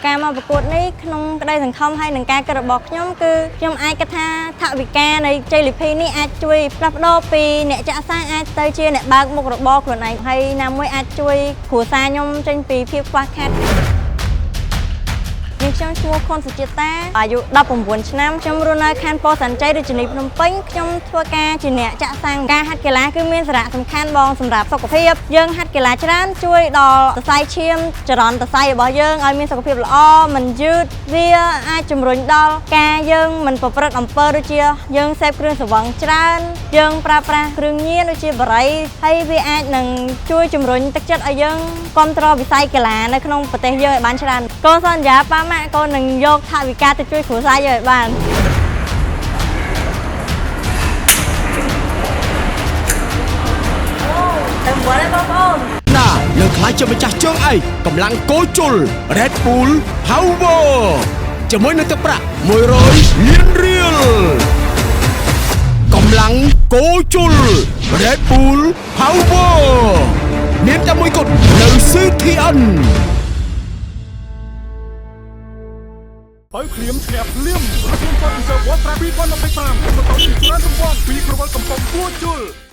ការមកប្រកួតនេះក្នុងក្តីសង្ឃឹមហើយនឹងការគិតរបស់ខ្ញុំគឺខ្ញុំអាចគិតថាថវិកានៃជ័យលាភីនេះអាចជួយផ្លាស់ប្ដូរពីអ្នកចាក់សាំងអាចទៅជាអ្នកបើកមុខរបរខ្លួនឯងហើយណាមួយអាចជួយគ្រួសារខ្ញុំចេញពីភាពខ្វះខាតនាងខ្ញុំឈ្មោះខុនសុជាតាអាយុ19ឆ្នាំខ្ញុំរស់នៅខណ្ឌពោធិ៍សែនជ័យរាជធានីភ្នំពេញខ្ញុំធ្វើការជាអ្នកចាក់សាំងការហាត់កីឡាគឺមានសារៈសំខាន់បងសម្រាប់សុខភាពយើងហាត់កីឡាច្រើនជួយដល់សរសៃឈាមចរន្តសរសៃរបស់យើងឲ្យមានសុខភាពល្អមិនយឺតវាអាចជំរុញដល់ការយើងមិនប្រព្រឹត្តអំពើដូចជាយើងសេពគ្រឿងស្រវឹងច្រើនយើងប្រើប្រាស់គ្រឿងញៀនដូចជាបារីហើយវាអាចនឹងជួយជំរុញទឹកចិត្តឲ្យយើងគ្រប់គ្រងវិស័យកីឡានៅក្នុងប្រទេសយើងឲ្យបានច្រើនកូនសន្យាប៉ាម៉ាក់កូននឹងយកថវិកាទៅជួយគ្រួសារយើងឲ្យបាន ទៅមកហើយបងប្អូន ណានឹងក្លាយជាម្ចាស់ជើងឯកកម្លាំងគោជុល Red Bull Power ជាមួយនឹងទឹកប្រាក់100លានរៀលកម្លាំងគោជុល Red Bull Power មានតែមួយគត់នៅ CTN បើភ្លាមឈ្នះភ្លាមរថយន្ត Ford Reserve ត្រា2025បន្តពីច្រើនរង្វាន់ពីក្រវ៉ាល់កំប៉ុងពួរជុល។